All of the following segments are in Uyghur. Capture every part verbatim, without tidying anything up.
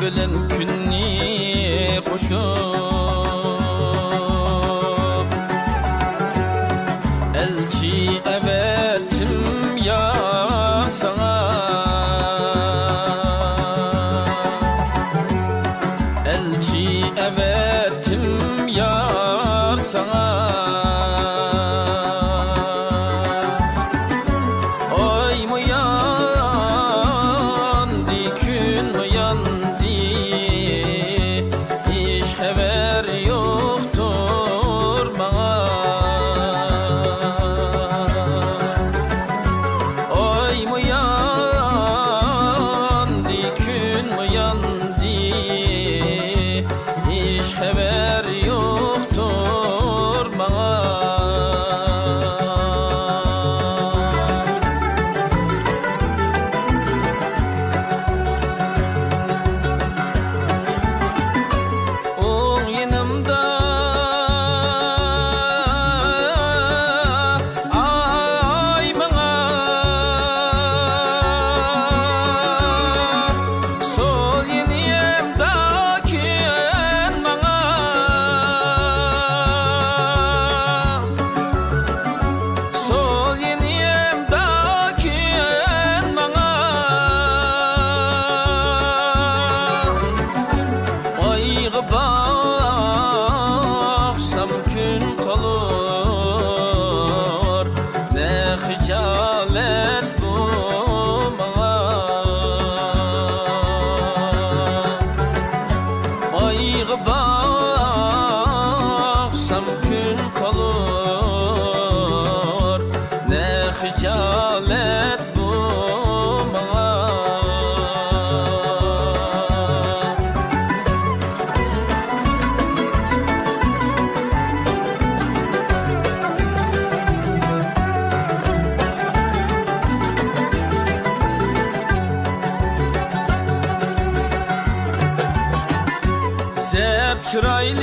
بىلەن كۈننى قوشۇپ، ئەلچى ئەۋەتتىم يار ساڭا. ئەلچى ئەۋەتتىم يار ساڭا. ئايمۇ ياندى، كۈنمۇ ياندى، ھېچ خەۋەر يوقتۇر ماڭا. ئايمۇ ياندى، كۈنمۇ ياندى، ھېچ خەۋەر يوقتۇر ماڭا. ئوڭ يېنىمدا ئاي ماڭا، سول يېنىمدا كۈن ماڭا. سول يېنىمدا كۈن ماڭا. ئايغا باقسام كۈن قالۇر، نە خىجالەت بۇ ماڭا. ئايغا باقسام كۈن قالۇر، نە خىجالەت بۇ ماڭا. زەپ چىرايلىق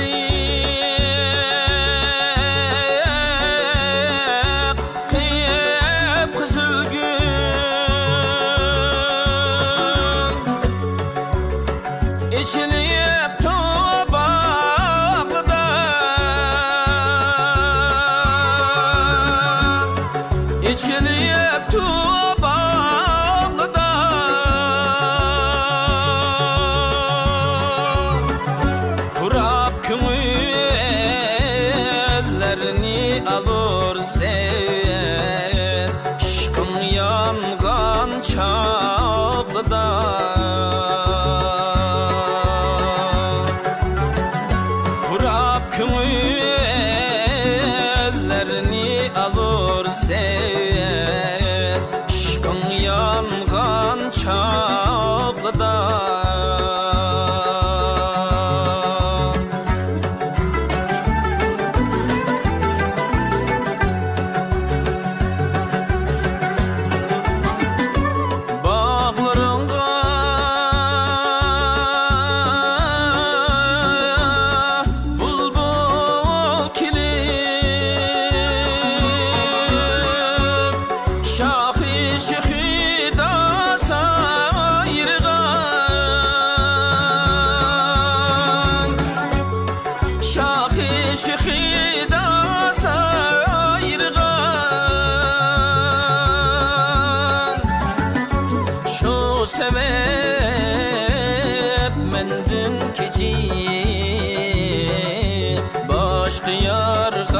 قىپقىزىل گۈل، ئېچىلىپتۇ باغدا، ئېچىلىپتۇ باغدا. پۇراپ كۆڭۈللەرنى ئالۇرسەن، ئىشقىڭ يانغان چاغلىدا. پۇراپ كۆڭۈللەرنى ئالۇرسەن، ئىشقىڭ يانغان چاغلىدا. باغلىرىڭغا بۇلبۇل كېلىپ، شاخى شېخىدا سايرىغان، شاخى شېخىدا سايرىغان. شۇ سەۋەب مەندىن كېچىپ، باشقا يارغا